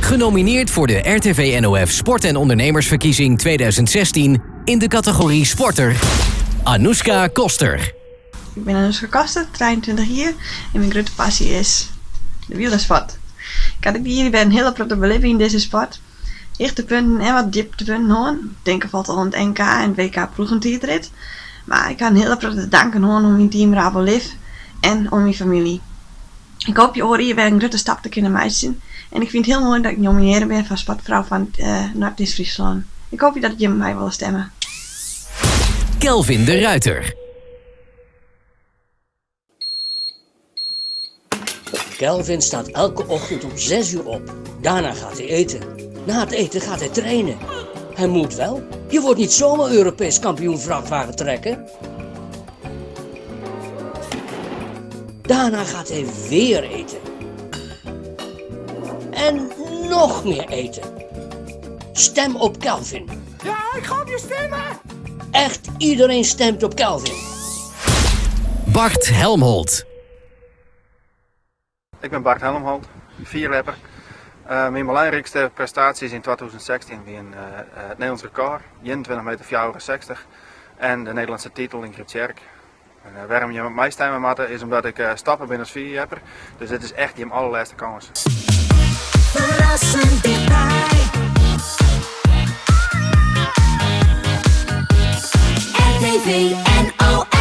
Genomineerd voor de RTV NOF Sport en Ondernemersverkiezing 2016 in de categorie Sporter, Anouska Koster. Ik bin Anouska Koster, 23 jier en myn grutte passy is de wielersport. Ik ha dit jier wer in hiele protte belibbe yn dizze sport. Hichtepunten en wat djiptepunten hân. Tink falt oan it NK en it WK ploegentiidrit. Mar ik ha in hiele protte te danken hân oan myn team Rabo Liv en oan myn famylje. Ik hoopje oar jier wer in grutte stap te kinnen meitsjen en ik fyn it hiel moai dat ik nominearre bin foar Sportfrou fan Noardeast-Fryslân. Ik hoopje dat jimme my wolle stemme. Kelvin de Ruiter. Kelvin staat elke ochtend om 6 uur op. Daarna gaat hij eten. Na het eten gaat hij trainen. Hij moet wel. Je wordt niet zomaar Europees kampioen vrachtwagen trekken. Daarna gaat hij weer eten. En nog meer eten. Stem op Kelvin. Ja, ik ga op je stemmen! Echt iedereen stemt op Kelvin. Bart Helmholt. Ik bin Bart Helmholt, fierljepper. Myn belangrykste prestaasjes yn 2016 wienen it Nederlânsk rekôr, 21 meter 64, en de Nederlânske titel yn Gryptsjerk. En wêrom jim op my stimme moatte is omdat ik stoppe bin as fierljepper, dus dit is echt jim allerlêste kâns. Ferrassend dichtby. RTV NOF.